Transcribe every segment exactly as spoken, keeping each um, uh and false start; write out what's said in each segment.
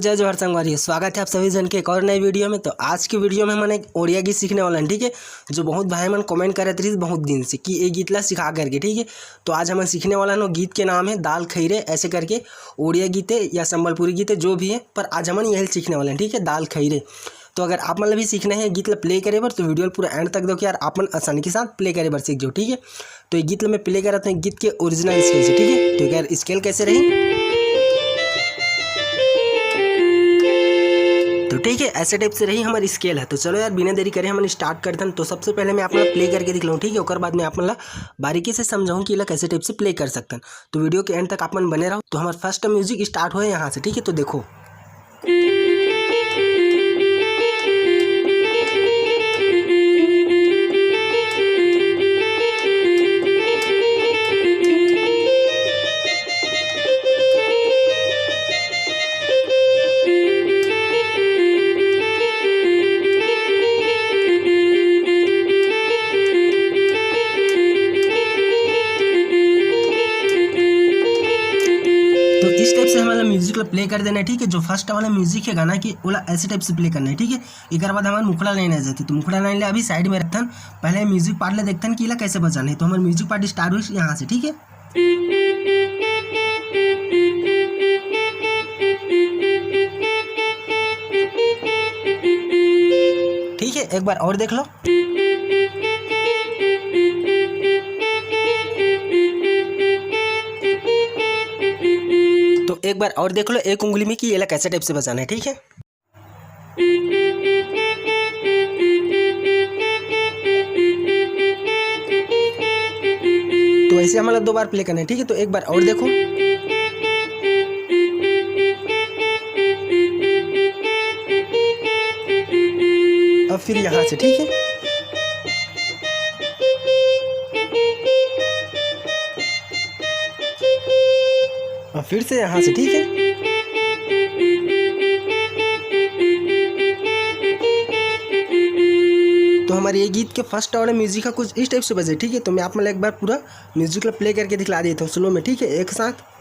जय जोहार संगवारी, स्वागत है आप सभी जन के एक और नए वीडियो में। तो आज की वीडियो में हमन एक ओड़िया गीत सीखने वाला हन, ठीक है, जो बहुत भाई मन कमेंट करत रहिस बहुत दिन से कि ये गीत ला सिखा करके, ठीक है। तो आज हमन सीखने वाला हन, वो गीत के नाम है दाल खैरे ऐसे करके। ओड़िया गीत है या संबलपुरी गीत है, जो भी है, पर आज हमन यही सीखने वाले हैं, ठीक है, दाल खैरे। तो अगर आप मन ला भी सीखना है गीत ला प्ले करे बर, तो वीडियो ला पूरा एंड तक देखो यार, आप मन आसानी के साथ प्ले करे बर सीख जाओ, ठीक है। तो ये गीत ला मैं प्ले करत हूँ गीत के ओरिजिनल स्केल से, ठीक है। तो यार, स्केल कैसे रही? तो ठीक है, ऐसे टाइप से रही हमारी स्केल है। तो चलो यार, बिना देरी करे हमन स्टार्ट करथन। तो सबसे पहले मैं आप मन ला प्ले करके दिखलाऊँ, ठीक है, ओकर बाद मैं आप मन ला बारीकी से समझाऊँ कि एला कैसे टाइप से प्ले कर सकथन। तो वीडियो के एंड तक आप मन बने रहो। तो हमारा फर्स्ट म्यूजिक स्टार्ट होए यहाँ से, ठीक है। तो देखो, तो इस टाइप से हमारा म्यूजिक ला प्ले कर देना है, ठीक है। जो फर्स्ट वाला म्यूजिक है गाना की, ओला ऐसे टाइप से प्ले करना है, ठीक है। एकर बाद हमारा मुखड़ा लाइन आ जाती, तो मुखड़ा लाइन ले अभी साइड में रखथन। पहले म्यूजिक पार्ट ले देखथन कि एला कैसे बजाना है। तो हमारा म्यूजिक पार्ट स्टार्ट हुई यहाँ से, ठीक है। ठीक है, एक बार और देख लो। तो एक बार और देख लो एक उंगली में कि एला कैसे टाइप से बजाना है, ठीक है। तो ऐसे हमारा दो बार प्ले करना है, ठीक है। तो एक बार और देखो, अब फिर यहाँ से, ठीक है। और फिर से यहाँ से, ठीक है। तो हमारे ये गीत के फर्स्ट वाले म्यूजिक का कुछ इस टाइप से बजे, ठीक है। तो मैं आप मतलब एक बार पूरा म्यूजिक ला प्ले करके दिखला देता हूँ स्लो में, ठीक है, एक साथ।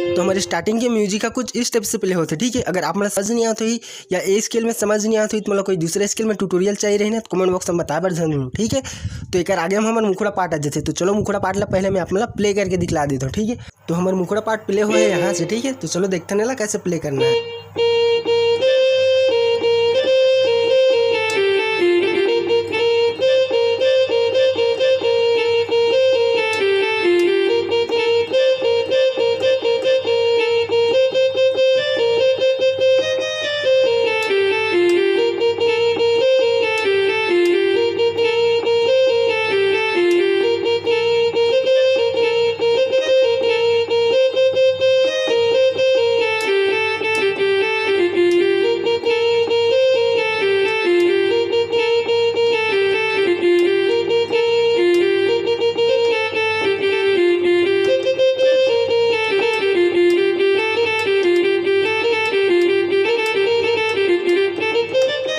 तो हमारे स्टार्टिंग के म्यूजिक का कुछ इस टाइप से प्ले होते, ठीक है। अगर आप मतलब समझ नहीं आते ही या ए स्केल में समझ नहीं आते ही, तो मतलब कोई दूसरे स्केल में ट्यूटोरियल चाहिए रहे ना, तो कमेंट बॉक्स में बताए बर जरूर, ठीक है। तो एक आगे हम हमारे मुखड़ा पार्ट आ जाते, तो चलो मुखड़ा पार्ट ला पहले मैं आप मतलब प्ले करके दिखला देता हूँ, ठीक है। तो हमारे मुखड़ा पार्ट प्ले हुए है यहाँ से, ठीक है। तो चलो देखते हैं ना कैसे प्ले करना है।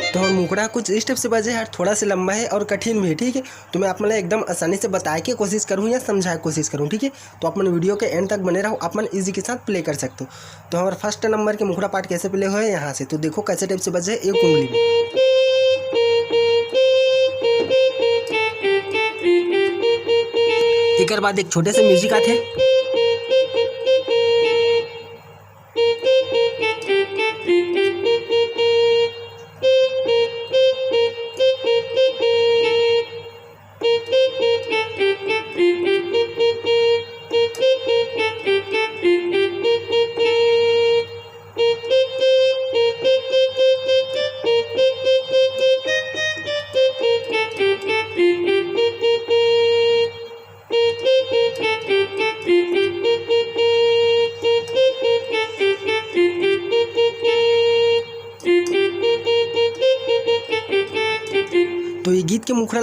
तो मुखड़ा कुछ इस टाइप से बजे है, थोड़ा सा लंबा है और कठिन भी है, ठीक है। तो मैं आप मतलब एकदम आसानी से बताए के कोशिश करूँ या समझाए के कोशिश करूँ, ठीक है। तो आप मन वीडियो के एंड तक बने रहो, आप मन इजी के साथ प्ले कर सकते हो। तो हमारे फर्स्ट नंबर के मुखड़ा पार्ट कैसे प्ले हुए यहाँ से, तो देखो कैसे टाइप से बजे एक उंगली में। एकर बाद एक छोटे से म्यूजिक आते।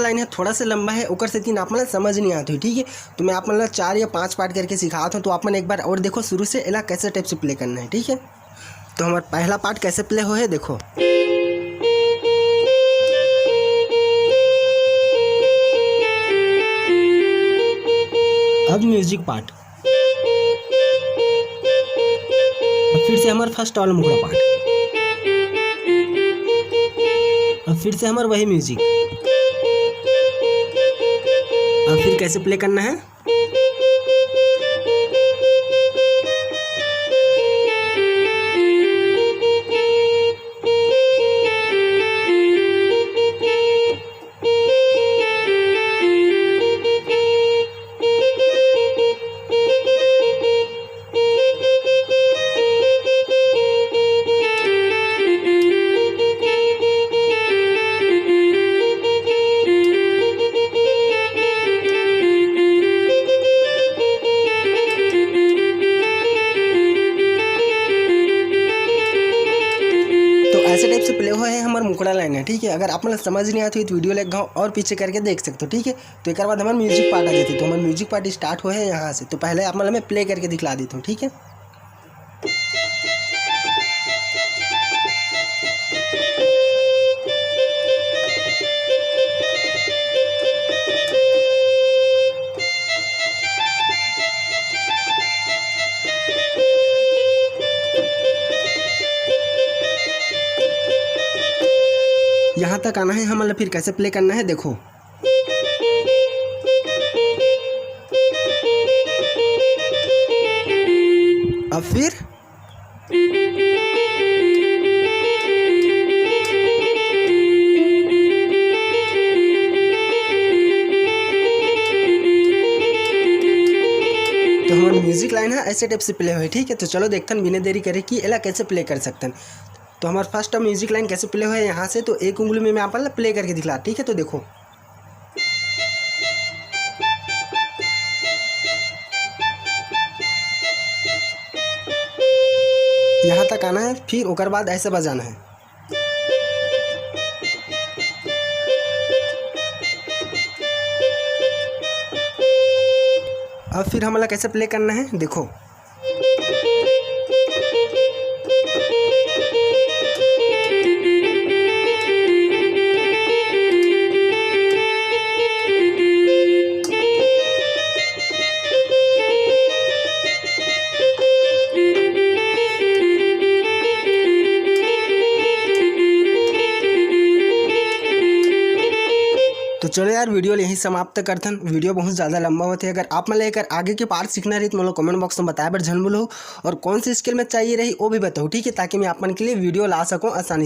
लाइन है, थोड़ा सा लंबा है, ओकर सेती आप मन ला समझ नहीं आत होही, ठीक है। तो मैं आप मन ला चार या पाँच पार्ट करके सिखात हूँ, तो आप मन एक बार और देखो शुरू से, एला कैसे टाइप से प्ले करना है, ठीक है। तो हमार पहला पार्ट कैसे प्ले होहे, देखो। अब म्यूजिक पार्ट। अब फिर से हमार फर्स्ट वाला मुखड़ा पार्ट। अब फिर से हमार वही म्यूजिक। अब फिर कैसे प्ले करना है? तो ऐसे टाइप से प्ले होहे हमार मुखड़ा लाइन है, ठीक है। अगर आप मन ला समझ नहीं आत होही तो वीडियो ला एक घांव और पीछे करके देख सकते हो, ठीक है। तो एक बाद हमार म्यूजिक पार्ट आ जाती, तो हमार म्यूजिक पार्ट स्टार्ट होहे यहाँ से। तो पहले आप मन ला मैं प्ले करके दिखला देता हूँ, ठीक है। यहाँ तक आना है, हमन ला फिर कैसे प्ले करना है, देखो। अब फिर तो हमार म्यूजिक लाइन है ऐसे टाइप से प्ले होही, ठीक है। तो चलो देखथन बिना देरी करे कि एला कैसे प्ले कर सकथन। तो हमार फर्स्ट म्यूजिक लाइन कैसे प्ले होहे यहाँ से, तो एक उंगली में मैं आप मन ला प्ले करके दिखला, ठीक है। तो देखो, यहाँ तक आना है, फिर ओकर बाद ऐसे बजाना है। अब फिर हमला कैसे प्ले करना है, देखो। तो चलो यार, वीडियो यहीं समाप्त करथन। वीडियो बहुत ज़्यादा लंबा होथे। अगर आप मन ला एकर आगे के पार्ट सीखना रही तो मोला कमेंट बॉक्स में बताए बर झन भूलहू, और कौन सी स्केल में चाहिए रही वो भी बताओ, ठीक है, ताकि मैं आप मन के लिए वीडियो ला सकूँ आसानी।